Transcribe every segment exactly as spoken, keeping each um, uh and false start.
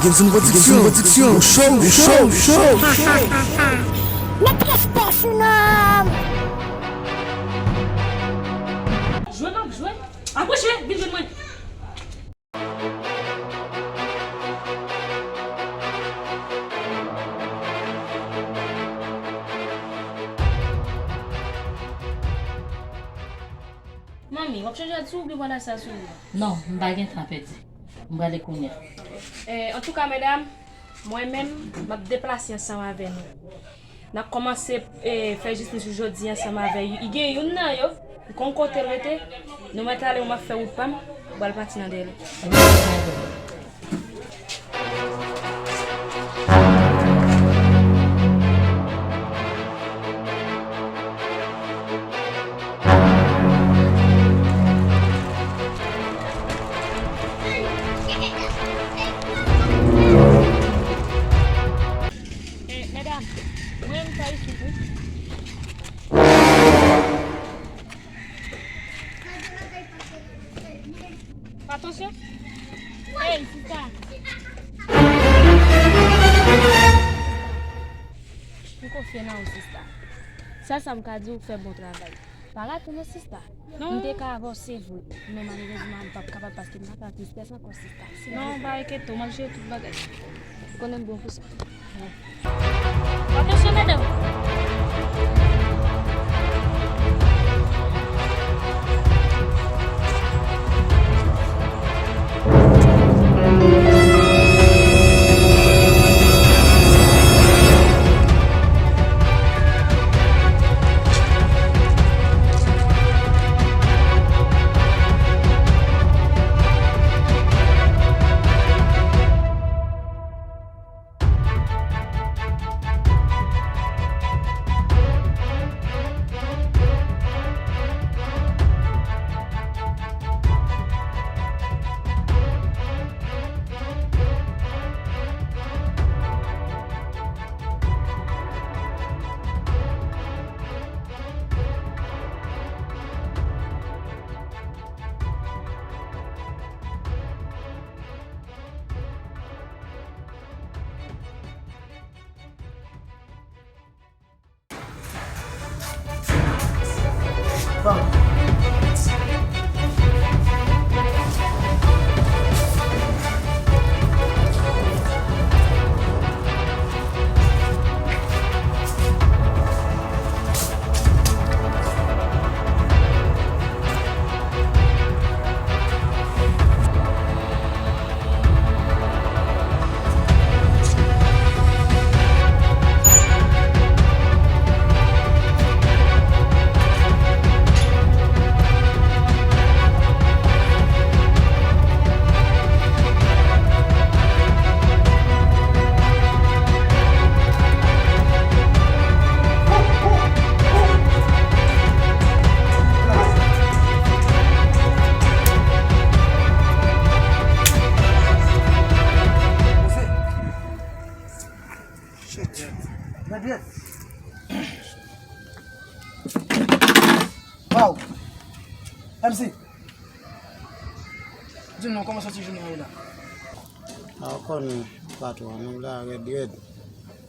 Gibbson Production, Production, show, show, show. Met respè sou non. Jwe m ap jwe. Apwoche, vin jwenn mwen. Manmi, w ap chanje rad sou ou oubyen w pral lase l sou ou? Non, m pa gen tan pèdi. M prale kounye a. Eh, antouka, medam, mwen menm, m ap deplase ansanm avè nou. N ap kòmanse, eh, fè jistis jodi ansanm avè y. I gen youn nan yo, m konn kote l rete, nou mèt ale, mwen m ap fè wout pa m, ou pral pati nan dèyè l. Eh, medam, mwen m fè isit wi. Atansyon. Hey, sista. M konfye nan ou, sista. Sèl sa m ka di w, fè bon travay. Pa rate non, sista. Non. M te ka avè w, se vre. Men malerezman, m p ap kapab paske m pa ka tristès ankò, sista. Non, pa enkyete w, m ap jere tout bagay. Ou konnen m bon pou sa. Atansyon, medam. Shit. Mèt dwèt. Wow. M C. Di m non, kòman soti jounen an ye la? A, ou konnen, patwon, nou la rèd rèd.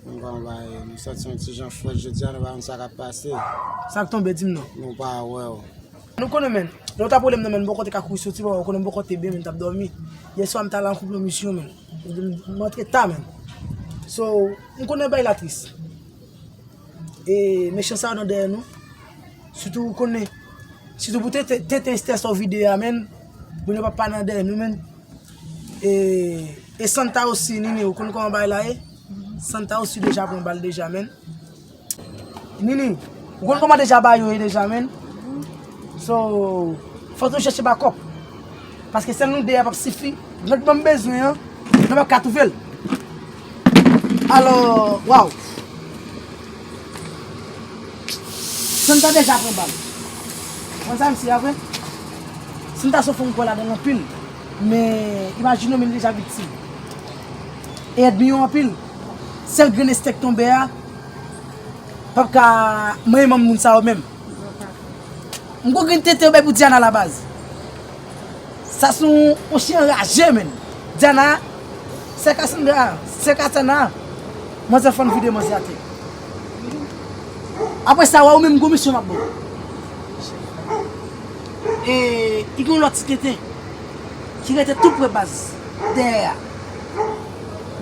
Nou pa bay, nou santi yon ti jan frèt jodi a, nou pa konn sa k ap pase. Sa k tonbe, di m non. Nou pa wè w. Nou konnen, menn. Lè w ta pwoblèm nan, menn, m poko te ka kouri soti, papa, ou konnen m poko te byen, menn, m t ap dòmi. Yè swa, m t al an koup nan misyon, menn. M antre ta, menn. So, m konnen bay la tris. E mechan sa yo nan dèyè nou. Sitou ou konnen. Sitou pou tenten, tenten Esther sa w vide a, menn. Moun yo p ap pa nan dèyè nou, menn. E, e Santa osi, Nini, ou konn kòman bagay la ye? Santa osi deja pran bal deja, menn. Nini, ou konn kòman deja bagay yo ye deja, menn. So, fòk nou chèche bakòp. Paske sèl nou de a p ap sifi. Randman m bezwen an, nou p ap ka twouve l. Alò, waw. Santa deja pran bal. Konn sa m si a vre? Santa se yon fanm kwè ladan l anpil. Men, imajine w, men li deja viktim. E ènmi yo anpil. Sèl grenn estèk tonbe a, p ap ka manyen manm moun sa yo menm. M gon grenn tenten yo bay pou Diana la baz. Sa se yon, yon chen anraje, menn. Diana, Se Cassandra, se Katana. Manzè fann vide manzè atè. Apre sa, wè ou menm gwo misyon m ap ba w. E, li gen yon lòt ti tenten ki rete tou pre baz dèyè a.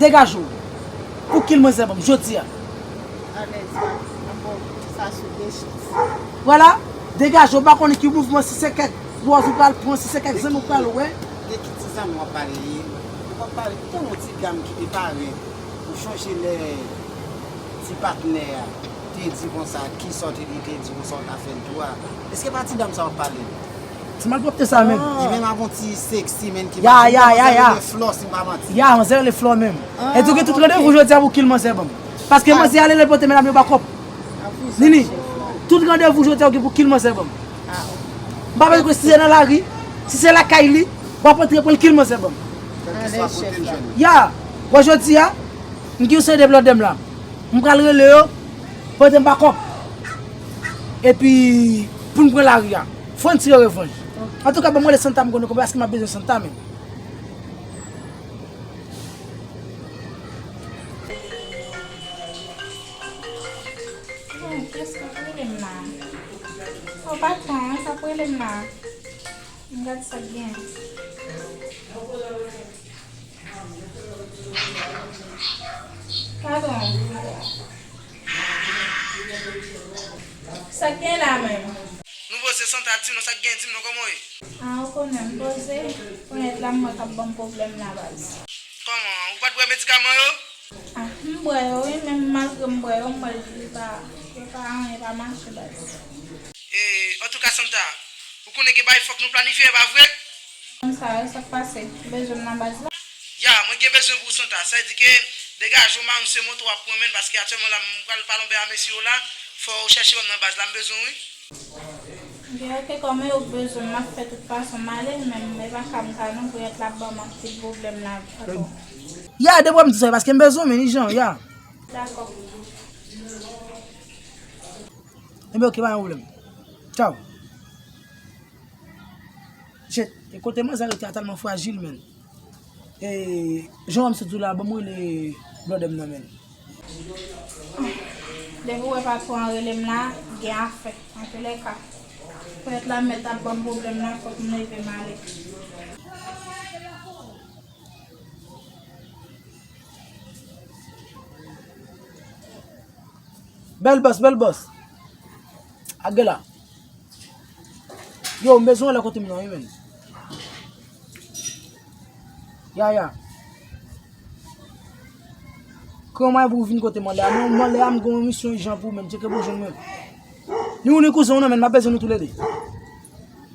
Degaje w. Pou kil manzè ban m, jodi a. Alèz, papa. Bon, sa sou de chans. Vwala, degaje w, pa konnen ki mouvman, si se kèk dwòz ou pral pran, si se kèk zanmi ou pral wè. De ki ti zanmi w ap pale ye? Ou p ap pale, tankou ti dam ki te parèt. Ou chonje lè ti patnè a te di konsa, kisa w te di, te di konsa w ta fè l tou a? Èske pa ti dam sa w ap pale? Ti malpwòpte sa menm. Li menm avon ti seksi menm ki ya, ya, ya, ya. Flò, si m pa manti. Ya, manzè rele Flò menm. E tou gen tout randevou jodi a pou kil manzè ban m. Paske manzè ale lè pote medam yo bakòp. Nini, tout randevou jodi a ou gen pou kil manzè ban m. M pa bezwen si se nan lari, si se lakay li, w ap antre pran l kil manzè ban m. Ya, wè jodi a, m gen yon seri de blòdè m la. M pral rele yo, pote m bakòp. Epi, pou n pran lari a. Fò n tire revanj. Antouka, ban m rele Santa m konnen konbyen paske m ap bezwen Santa menm. Hmm, kiyès k ap rele m la? O, patwon an k ap rele m la. M gad sa k gen. Patwon. Sa k gen la menm? Nou poze Santa, di m non, sa k gen, di m non, kòman w ye? A, ou konnen m poze. Ponyèt la, m wè k ap ban m pwoblèm la, baz. Kòman? Ou pa t bwè medikaman yo? A, m bwè yo, wi, men malgre m bwè yo, m wè li pa, yo pa, anyen pa mache, baz. E, antouka, Santa, ou konnen gen bagay fòk nou planifye, e pa vre? Konsa, sa k pase? Ou bezwen m nan baz la? Ya, mwen gen bezwen pou ou, Santa. Sa vle di ke degaje w, m anonse moto w ap pran, men, paske aktyèlman la, m pral pale yon bagay a mesye yo la. Fò w chèche ban m nan baz la, m bezwen w, wi. Gen oke kòman yo bezwen m ap fè tout fason m ale, men m e pa ka m ka non pou yèt la ban m anpil pwoblèm la ankò. Ya, depi m di sa, paske m bezwen men, ijan, ya. Dakò. Enben, oke, pa gen pwoblèm. Tchaw. Shit, e kote manzè rete a tèlman frajil, men. E, jan m sot di w la, ban m rele blòdè m nan, men. Depi w wè patwon an rele m la, gen afè. Antoulèka, ponyèt la mèt ap ban m pwoblèm la, fòk m leve m ale. Bèl bòs, bèl bòs. Ak gè la. Yo, m bezwen w lè kote m nan, wi, men. Ya, ya. Kòman pou w vin kote m anlè a? Non, m anlè a, m gen yon misyon ijan pou ou, men. Tcheke pou w jwenn mwen. Ni ou, ni kouzen w nan, men, m ap bezwen nou toulède.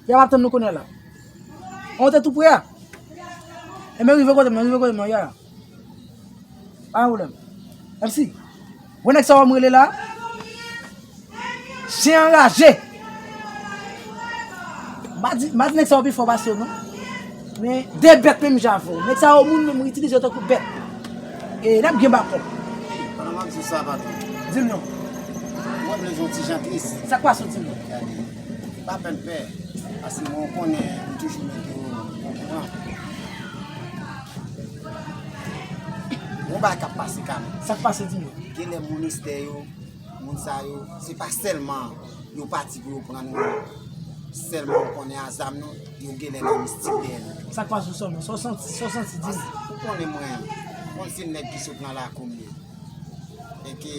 Ya, m ap tann nou kounye a la. On te tou pre a. Enben, rive kote m nan, rive kote m nan, ya, ya. Pa gen pwoblèm. M C, wè nèg sa w ap rele la? Chen anraje! M pa di, m pa di nèg sa yo pi fò pase yo, non. Men, de bèt menm jan avè w. Nèg sa yo, moun menm itilize yo tankou bèt. E n ap gen bakòp. Pandan m ap di w sa, patwon. Di m non. Mwen vle jwe yon ti jan tris. Sa k pase w, di m non? Gade. Pa pèn pè. Paske mwen konnen m toujou mete w okouran. Gon bagay k ap pase kanmenm. Sa k pase, di m? Genlè moun estè yo, moun sa yo, se pa sèlman yo pati pou yo pran nou, sèlman ou konnen a zam nou, yo genlè nan mistik dèyè nou. Sa k pase sèlman? Sa w santi, sa w santi, di m. Ou konnen mwen, mwen se nèg ki sot nan lakou m ye. E ke,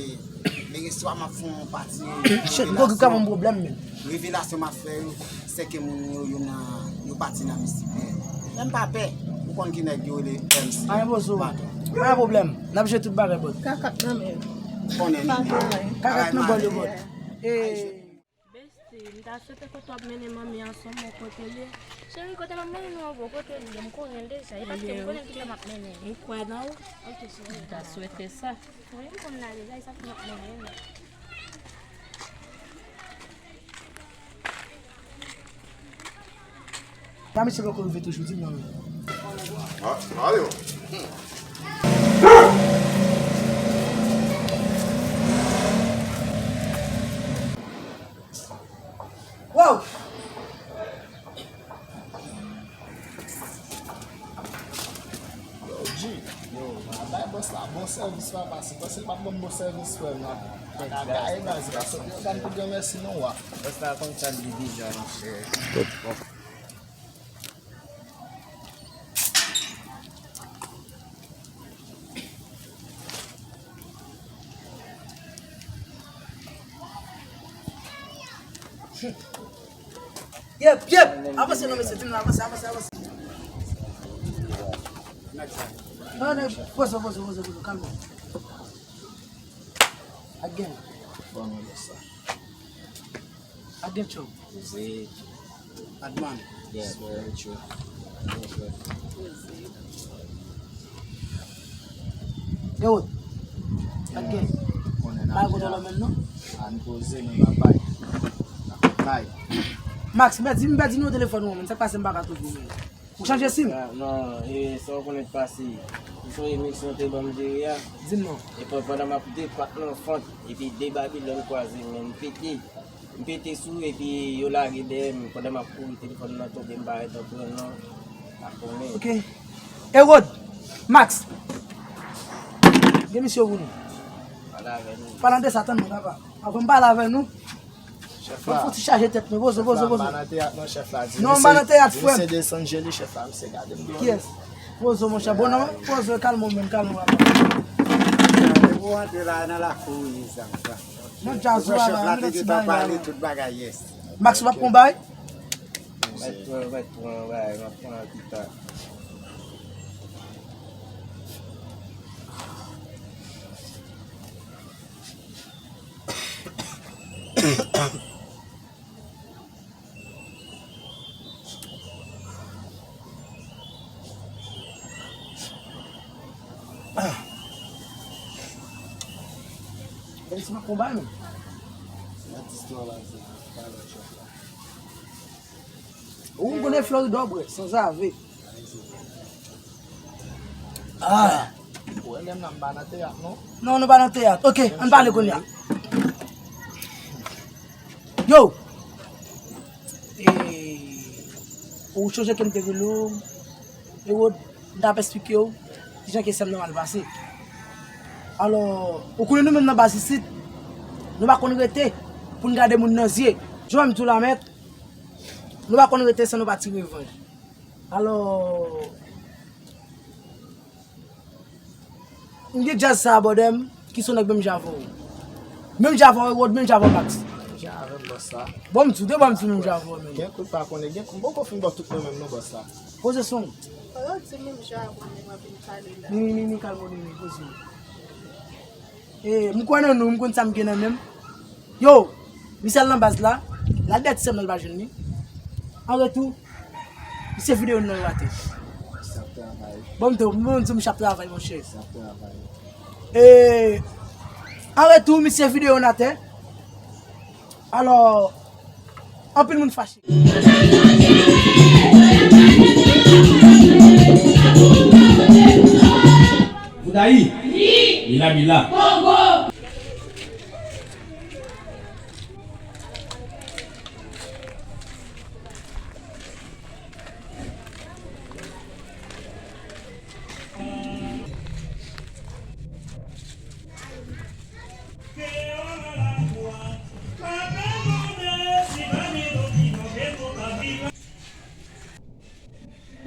men swa m ap fè yon pati. Shit, m gon grip ka ban m pwoblèm, men. Revelasyon m ap fè yo, se ke moun yo, yo nan, yo pati nan mistik. Men m pa pè, ou konn ki nèg yo rele M C. Pa gen pozo. Pa gen pwoblèm. N ap jere tout bagay, bòs. Kakat nan men. Konnen li. Kakat nan bòl yo, bòs. E. Besti, m ta swete kote w ap mennen manmi an se yon bon kote l ye. Cheri, kote m ap mennen nou an bon kote l ye. M konnen l deja. E paske m konnen l ki fè m ap mennen. M kwè nan ou. Ok, cheri. M ta swete sa. Wi, m konn la deja, e sa ki m ap mennen. Sa mesye poko rive toujou, di m non. Ah, ale. Wow! Yo, G, yo. Bòs la, bon sèvis papa, si panse l p ap ban m bon sèvis frè m nan. Pa ka gaye baz la, sot yo gad pou granmèsi non wa. Bòs la konn sa l di deja monchè. Yep, yep. Avanse non mesye, di m nan, avanse, avanse, avanse. Non, non, poze, poze, poze, poze, kalme. Again. Bon, men sa. Attention. Poze. Adman. Yes, bro. True. True, true. Yo. Again. Konnen n ap kote lò menm non? Ann poze, nou pa bay. N ap bay. Max, m pèdi, m pèdi nimewo telefòn ou an, men sa k pase m pa ka twouve w menm. Ou chanje sim? Ah, non, e sa w konnen k pase. Ou sonje misyon te ban m jere a? Di m non. E pa pandan m ap depat nan fant, epi de Babilòn kwaze, men m pete. M pete sou, epi yo lage dèyè m. Pandan m ap kouri, telefòn nan tonbe, m pa ret nan pran non. Pa konnen. Ok. Erod, Max. Gen misyon pou nou. Pale avè nou. Palan de Satan, nou papa. Avan m pale avè nou. Chèf la. Fò ti chaje tèt mwen. Poze, poze, poze. Chèf la, m pa nan teyat non, chèf la. Non, m pa nan teyat, frè m. Misye desann je li, chèf la, misye gade m. Kiyès? Poze, monchè. Bon, non, poze, kalme w menm, kalme w, papa. Depi w antre la, nan lakou w ye, sa, sa. Nan djaz ou a la, chèf la te gentan pale tout bagay, yes. Max, w ap konbay? Mèt pran, mèt pran, bay, m ap pran pita. Ey, se pa konba, non. Ou konnen Floridò, bwè, sanzave. Ah. Ou wè, menm nan m pa nan teyat, non. Non, nou pa nan teyat. Ok, ann pale kounye a. Yo! E, ou chonje ke m te rele w? Erod, m t ap esplike w kijan ke sè m nan mal pase. Alò, ou konnen nou menm nan baz isit, nou pa konn rete pou n gade moun nan zye. Jan m di w la, mèt, nou pa konn rete san nou pa tire revanj. Alò, m gen djaz sa a, bòdè m, ki se yon nèg menm jan avè w. Menm jan avè w, Erod, menm jan avè w, Max. Menm jan avè m, bòs la. Bon, m di w, de bò m di menm jan avè w, menm. Gen kout pa konnen, gen kout, m poko fin ba w tout mwen menm non, bòs la. Poze son w. Yo di menm jan avè w, nèg w ap vin pale la. Ni, ni, ni, ni, kalme w, ni, ni, poze w. E, m kwè nan nou, m konn sa m gen nan men m. Yo, misye al nan baz la, l al dèyè ti sè m nan, l pa jwenn li. An retou, misye vide youn nan yo atè. Misye ap travay. Bon, m te, m di w misye ap travay, monchè. Misye ap travay. E, an retou, misye vide youn atè. Alò, anpil moun fache. Boudayi. Wi. Bila bila. Kongo.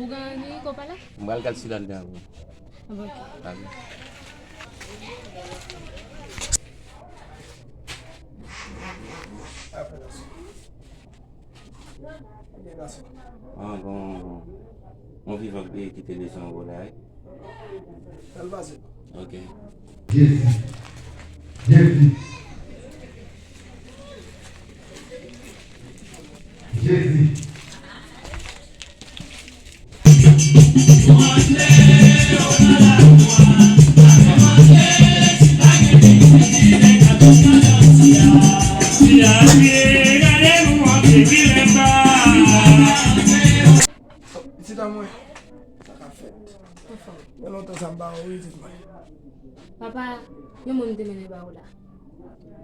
Ou gen, gen ko pale? M pral gad si l anndan ankò. Ah bon, ok. Pale. Ah, bon, bon. Yon vivan ki te desann anwo la, wi. Ok. Jezi. Jezi. Jezi. Pitit an mwen, sa k ap fèt? Anfòm. Gen lontan sa m pa wè w, pitit mwen. Papa, yon moun m te mennen ba ou la.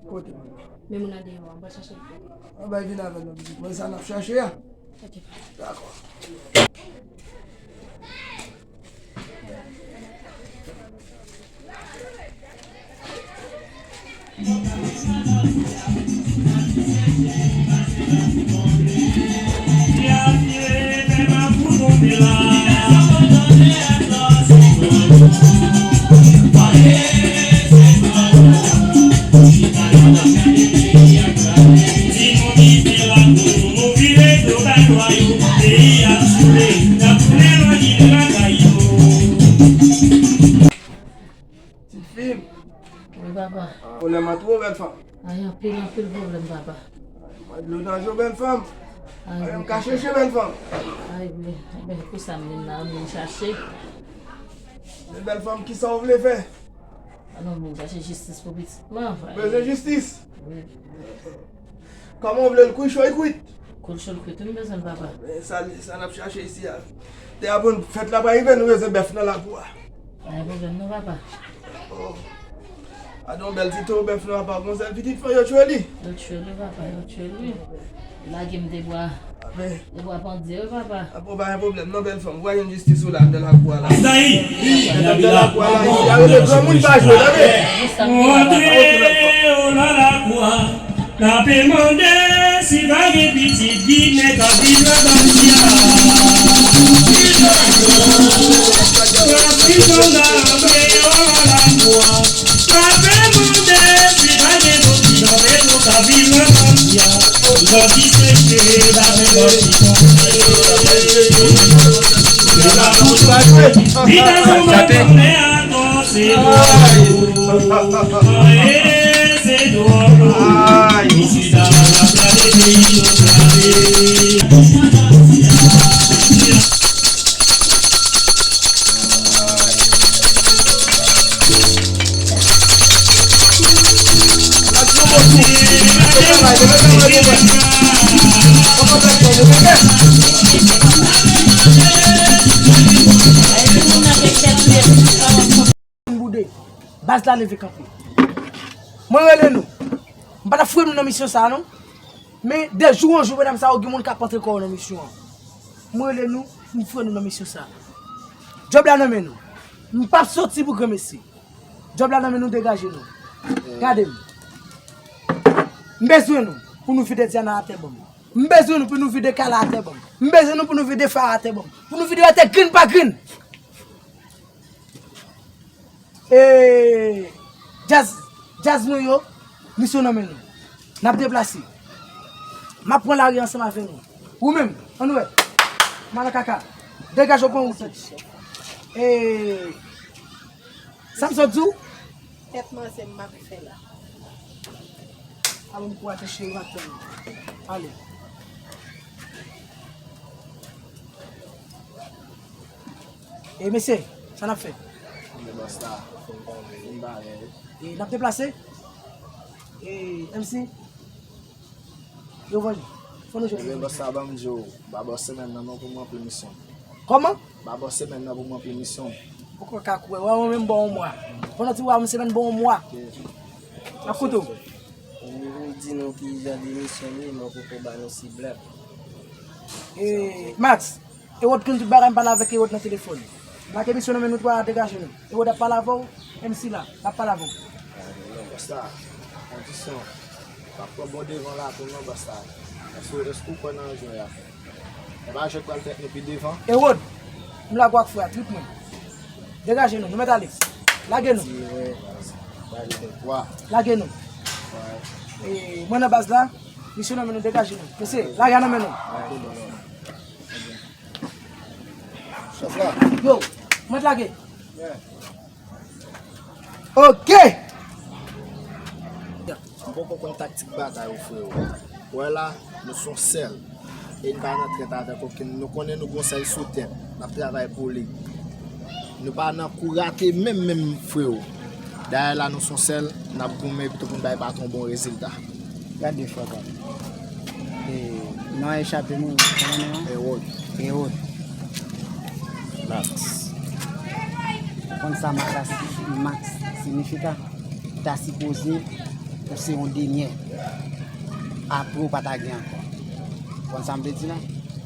Kote moun nan? Men moun nan deyò a, m pral chache l pou ou. Anben vin avè nou, pitit mwen, sa n ap chache a. Ok, papa. Dakò. Ti fi m. Wi, papa. Pwoblèm an twò, bèl fanm. Ay, anpil, anpil pwoblèm, papa. Mwen dlo nan je w, bèl fanm. Ay, wi, papa. Ay, m ka chèche, bèl fanm. Ay, wi. Ebyen, pou sa m vin la, m vin chache. Men bèl fanm, kisa w vle fè? Alò, m vin chache jistis pou pitit mwen. Bezwen jistis? Wi. Kòman w vle l kwit, cho l kwit? Kwit, cho l kwit, wi, m bezwen l, papa. Men sa, sa n ap chache isi a. Te aprann fèt la pa rive, nou bezwen bèf nan lakou a. Pa gen pwoblèm non, papa. Oh. Adan yon bèl ti towo bèf nan apa, gon sèl pitit fanm, yo tchwe li. Yo tchwe li, papa, yo tchwe li. Lage m debwa. Amen. Debwa pandye, wi, papa. Apa, pa gen pwoblèm non, bèl fanm. Ou va jwenn jistis ou la, anndan lakou a la. Anndan lakou a la, isi a, yo, granmoun pa jwe, tande. Montre yo nan lakou a. N ape mande si pa gen pitit Ginen k ap viv nan bandi a. N ap viv anba anbreyò lakou a. N ape mande si pa gen dokiman Petro k ap viv nan bandi a. Bandi seche, pa gen bandi konprann. Vin nan jouman konnen atò se dwòg. Ay. Ay. Boude. Baz la leve kanpe. Mwen rele nou. M pa t ap foure nou nan misyon sa a, non. Men de jou an jou, medam sa yo, gen moun k ap antre kò yo nan misyon an. Mwen rele nou, m foure nou nan misyon sa a. Djòb la nan men nou. M p ap soti pou granmesi. Djòb la nan men nou, degaje nou. Gade m. M bezwen nou pou nou vide Diana atè ban m. M bezwen nou pou nou vide Kala atè ban m. M bezwen nou pou nou vide Fa atè ban m. Pou nou vide yo atè grenn pa grenn. E, djaz, djaz mwen yo, misyon nan men nou. N ap deplase. M ap pran lari ansanm avè nou. Ou menm, ann wè. Malakaka. Degaje w pran wout ou. E, sa m sot di w? Tèt manzè m ap fè la. Alon pou atè cheri m ap tann. Ale. E mesye, sa n ap fè? Ebyen bòs la, fè m pale, fè m pale. E n ap deplase? E M C? Yo vann. Fò nou jwenn. Ebyen bòs la, ban m di w, ba bòs semèn nan non pou m ranpli misyon m. Kòman? Ba bòs semèn nan pou m ranpli misyon m. Poko ka kwè, wè mwen menm ba w yon mwa. Pandan ti wè yon semèn ba w yon mwa. M ap koute w. Ou di nou ki jan de misyon li, mwen poko ba nou siblèp. E, Max, Ewod konn tout bagay, m pale avèk Ewod nan telefòn. M lage misyon nan men nou twa, degaje nou. Ewod ap pale avè w, M C la, l ap pale avè w. Non, bòs la, kondisyon. M ap pran bon devan la pou non, bòs la. Èske, èske w kwè nan jwè a? E pa jwèt pral fèt nou pi devan. Ewod, m lage w ak frè a, trip mwen. Degaje nou, nou mèt ale. Lage nou. Lage nou. E, mwen nan baz la, misyon nan men nou, degaje nou. Mesye, lari a nan men nou. Chèf la. Yo, mwen t lage. Ok. M poko konn taktik batay ou, freo. Ou wè la, nou se yon sèl. E n pa nan trèt avèk okenn. Nou konnen nou gon sèl sou tèt. N ap travay pou li. Nou pa nan kou rate menm, menm, freo. Dayè la, nou se yon sèl. N ap goumen pito pou n bay patwon bon rezilta. Gade frè pa m. E, non an echape m wi, kòman non an? Ewod. Ewod. Max. Ou konn sa Max la, Max siyifi ta? Ou ta sipoze ou se yon denyè. Apre ou pa ta gen ankò. Ou konn sa m vle di la?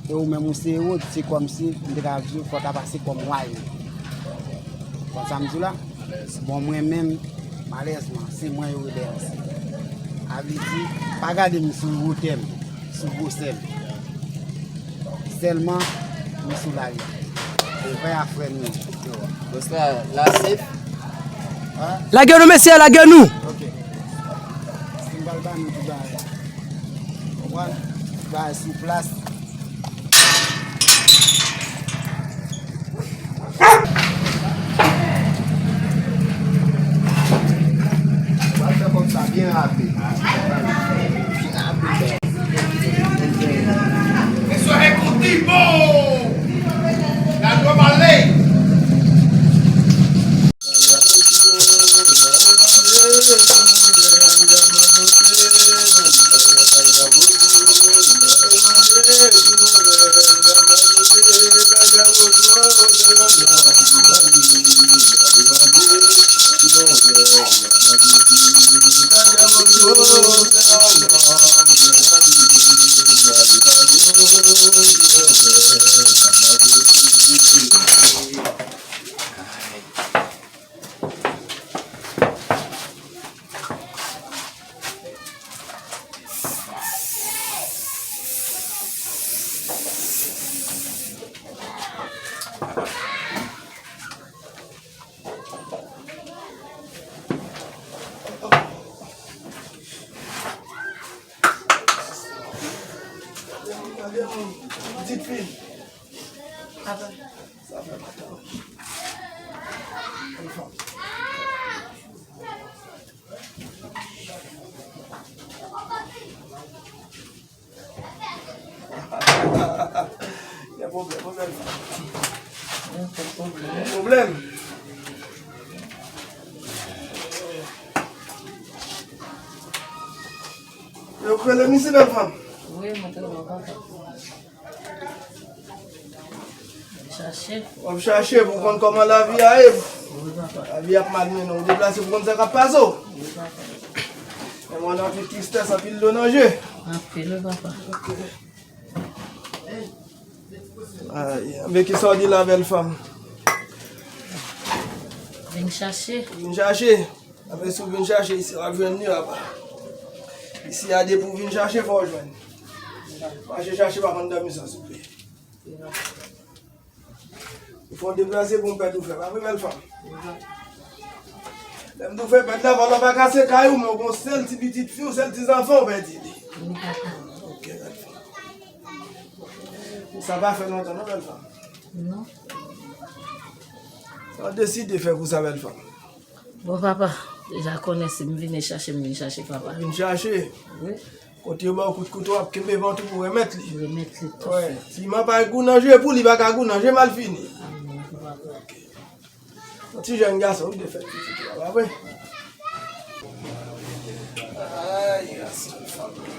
E ou menm ou se Ewod, se kòmsi m te ka di w fò w ta pase kòm wa yo. Ou konn sa m di w la? Bon, mwen menm, Malèrezman, se mwen yo rele ansi. A vle di, pa gade m sou wotè m, sou gwosè m. Sèlman, m sou lalè. Frè a frè nou. Bòs la, la safe? Lage nou, mesye, lage nou! Ok. Si m pral ba nou tout bagay. Konprann? Tout bagay sou plas. Pral fè kòb sa byen rapid. Byen rapid. Eso es contigo. La nueva ley. Pitit fi. Sa fè maten. Gen pwoblèm, pwoblèm. Pwoblèm. Yo rele misye bèl fanm. Wi, mwen te wè papa. Chache. W ap chache pou w konn kòman lavi a ye. Wi, papa. Lavi ap malmennen w, deplase pou w konn sa k ap pase w. Wi, papa. Men mwen anpil tristès, anpil dlo nan je. Anpil, wi, papa. Ok. Ay, men kisa w di la, bèl fanm? Vin chache. Vin chache. Apre si w vin chache isi, w ap jwenn li apa. Isi a depi w vin chache, fò w jwenn. Mache chache pa konn dòmi san souple. Fò w deplase pou m pèd ou fè, pa vre bèl fanm? Lè m di w fè pèd la, vòlò pa kase kay ou, men w gon sèl ti pitit fi w, sèl ti zanfan w pèdi li. Ok, bèl fanm. Sa pa fè lontan non, bèl fanm. Non. Sa w deside fè pou sa, bèl fanm? Bon, papa, deja konnen si m vini chache, m vin chache papa. Vin chache? Wi. Kote yo ba w kout kouto, w ap kenbe vant ou pou remèt li. Remèt li tou. Wè, si piman pa gou nan je pou li, pa ka gou nan je malfini. Amen, papa. Ok. Yon ti jèn gason, wi, defèt pitit la, pa vre? Ay, gason, fanmi.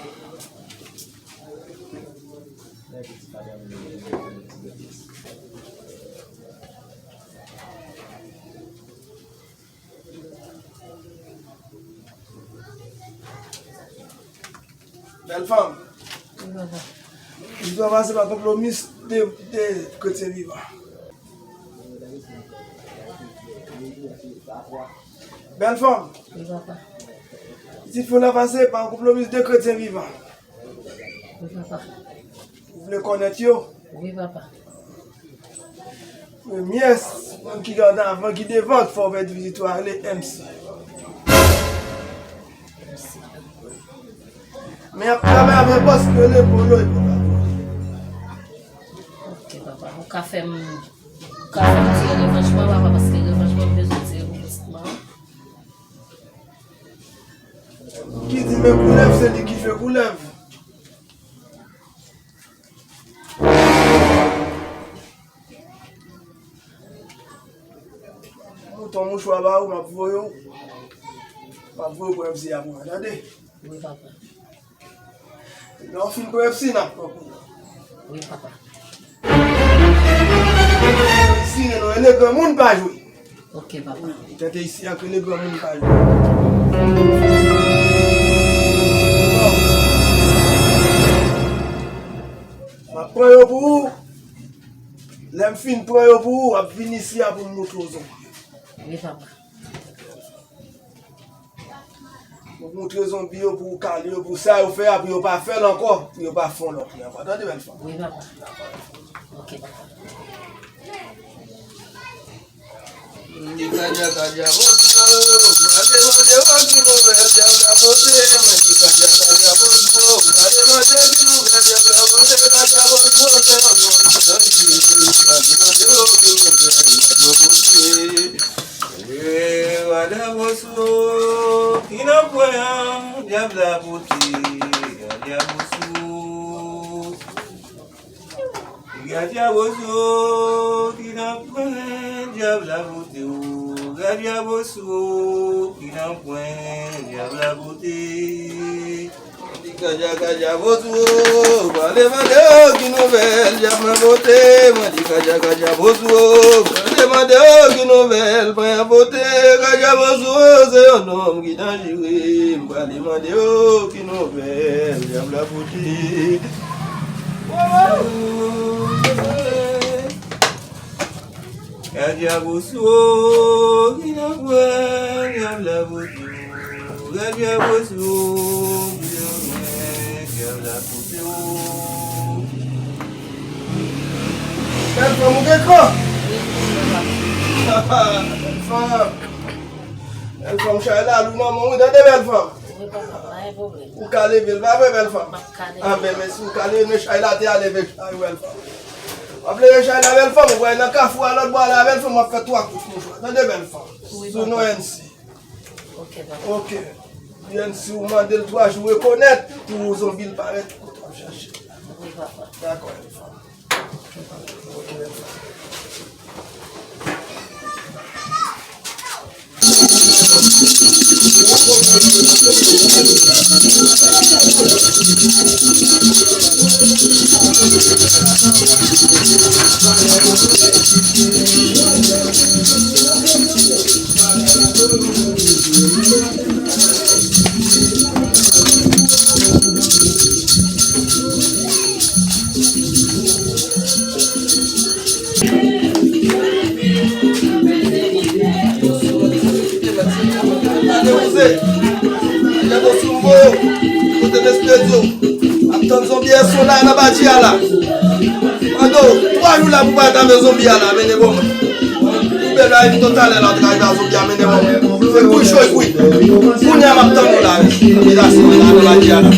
Bèl fanm. Wi, papa. Istwa pase pa konplomis de, de kretyen vivan. Bèl fanm. Wi, papa. Pitit fi w la pase pa konplomis de kretyen vivan. Wi, papa. Ou vle kònèt yo? Wi, papa. Premye moun ki ann avan, ki devan, ki fè w pèdi pitit ou a, rele M C. Men ap travay avèk bòs ki rele Polo, e Polo ap voye. Ok, papa. Ou ka fè m, ou ka fè m tire revanj mwen, papa, paske revanj mwen, m bezwen tire pou pitit mwen. Ki di men koulèv, se li ki fè koulèv. Mouton mouchwa ba ou, m ap voye w. M ap voye w pou M C a pou mwen, tande? Wi, papa. Lè w fin pou M C, n ap pran pou ou. Wi, papa. Isi, rele granmoun pa jwe. Ok, papa. Tèt isi a rele granmoun pa jwe. M ap pran yo pou ou. Lè m fin pran yo pou ou, w ap vin isi a pou m moutre w zòn. Wi, papa. Ou moutre zonbi yo pou ou kale yo, pou sa yo fè a, pou yo pa fè l ankò, pou yo pa fè yon lòt li ankò. Tande, bèl fanm? Wi, papa. Ok, papa. Mwen di kadya kadya bonjou, mwen ale mande w ki nouvèl djab la pote. Mwen di kadya kadya bonjou, mwen ale mande w ki nouvèl djab la pote. Kadya bonjou, se yon nonm ki nan jiri. Mwen ale mande w ki nouvèl djab la pote. Kadya bonjou, ki nan pwen djab la pote. Kadya bonjou. Gadya bozo ki nan pwen dyab la pote o. Gadya bozo ki nan pwen dyab la pote. Gadya, gadya bozo, mande mande o ki nouvèl dyab la pote. Mwen di gadya, gadya bozo, mande mande o ki nouvèl pwen pote. Gadya bozo se yon nonm ki danjere. M prale mande o ki nouvèl dyab la pote. Gadya bozo ki nan pwen dyab la pote. Gadya bozo ki nan pwen dyab la pote. Bèl fanm, ou gen kran? Bèl fanm. Bèl fanm, chay la lou nan men w wi, tande, bèl fanm. Wi, papa, pa gen pwoblèm. Ou ka leve l, pa vre, bèl fanm? M ap ka leve l. A, ben, men si ou ka leve, men chay la te a leve chay, bèl fanm. W ap leve chay la, bèl fanm, ou wè nan kafou a lòt bò a la, bèl fanm, w ap fè twa kout mouchwa. Tande, bèl fanm? Wi, papa. Sou non N C. Ok, papa. Ok. N C, ou mande l twa jou rekonèt pou zonbi l parèt kote w ap chache. Wi, papa. Dakò, bèl fanm. Ap tann zonbi a sou la nan badji a la. Mande w, twa jou la pou pa ta men zonbi a la, mennen bò mwen. Ou bèl la, epi tout talè la, w te ka rive a zonbi a, mennen bò mwen. Se kwi cho, kwi. Kounye a m ap tann ou la, wi. Epi la, se la, nan badji a la.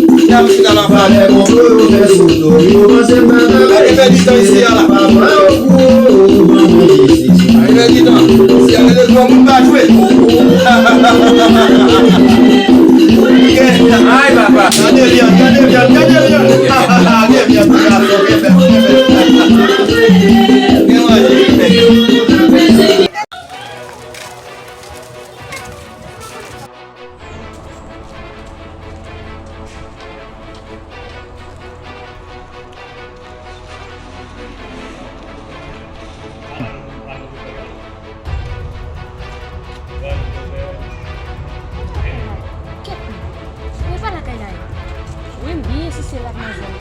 Kounye a, m chita nan flanè. Pa gen pèdi tan isi a la. Pa gen pèdi tan. Si a gen de granmoun pa jwe. Ay, papa. Gade vyann, gade vyann, gade vyann. Gade vyann, gade vyann. Gen manje, gen manje. Kèt non. Ou pa lakay la ye? Wi, m byen si se la k nan zòn.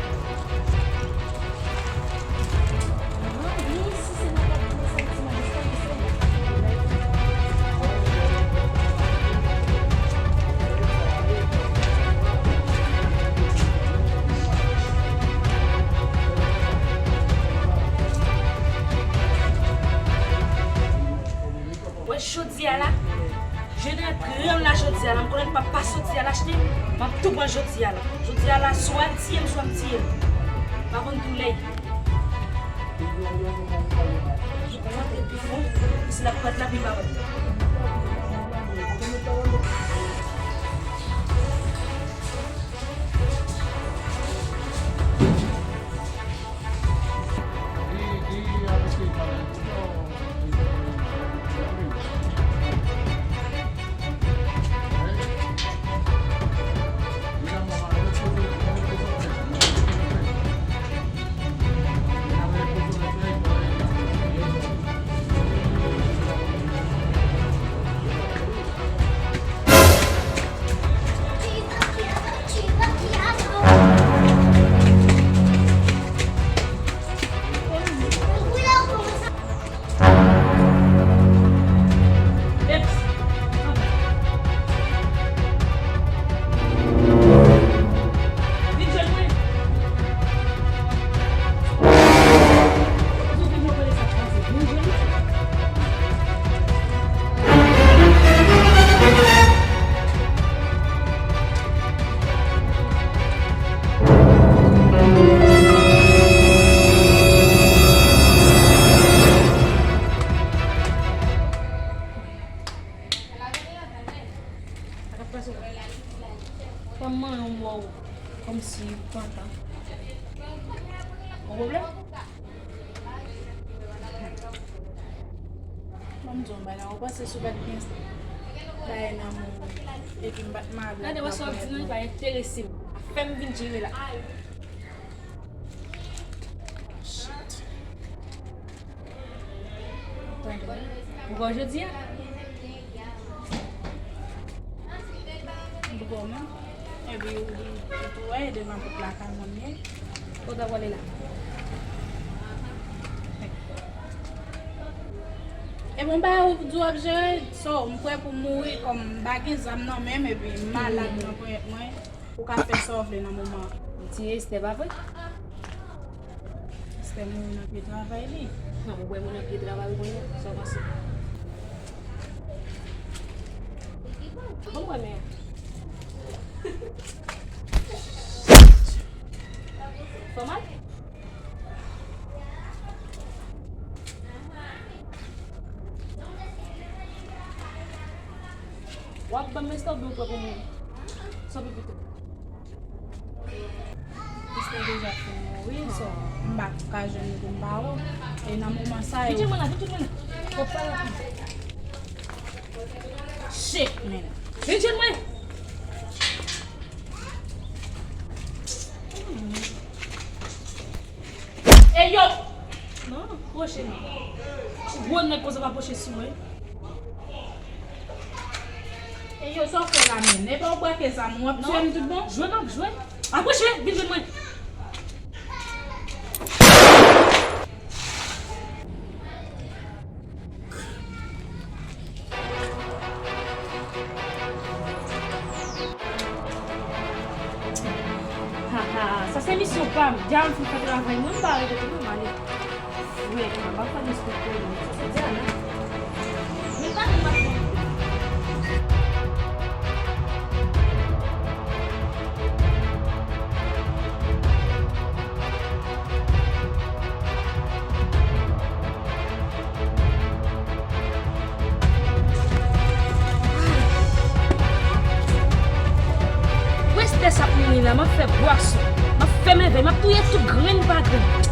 Wè jodi a la, je ne pran la jodi a la, m konnen m p ap pa soti al achte, m ap tou pran jodi a la. Jodi a la, swa l tiye m, swa m tiye l. M pa konn koulè. Kòmsi ou kontan. Yon pwoblèm? Ban m di w yon bagay, ou panse si w pa t gen bagay nan men w, epi m pa t marye ak... Gade, wè sa w ap di nan li pa enterese m. Afè m vin jere la. Shit. Tande. Ou wè jodi a? M poko menm. Epi ou, ou, ou tou wè, e devan pòt lakay mwen ye. Kote w prale la? E bon, ba ou di w ap jere, so, m prè pou mouri, kòm m pa gen zam nan men m, epi m malad nan ponyèt mwen. Ou ka fè sa w vle nan moman an. Ou tiye Estè, pa vre? Estè mouri nan pye travay li. Nan, ou wè moun nan pye travay ou konnen, sa w panse? Bon, wè, men. Fè mal? W ap ban m Estè oubyen ou prè pou mouri? Sa pi pito. Estè deja fin mouri, so, m pa ka jwenn li pou m ba ou. E nan moman sa yo. Vin jwenn mwen la, vin jwenn mwen la. Fò pa rapid. Shit, man. Vin jwenn mwen. Ey, yo! Non, pwoche non. Gwo nèg konsa pa pwoche sou mwen. Ey, yo, sa w fè la menm? Epa w brake zam ou, w ap tiye m tout bon? Jwe m ap jwe. Apwoche, vin jwenn mwen. Ha, ha, sa se misyon pa m. Dja m fin fè travay mwen, m pa rete tou, non, m ale. Frè, m pa fè misyon pou li. Sa se Diana. Men pa gen match. Ou wè Estè sa ap mouri la, m ap fè bwason, m ap fè mèvèy, m ap touye tout grenn pa grenn.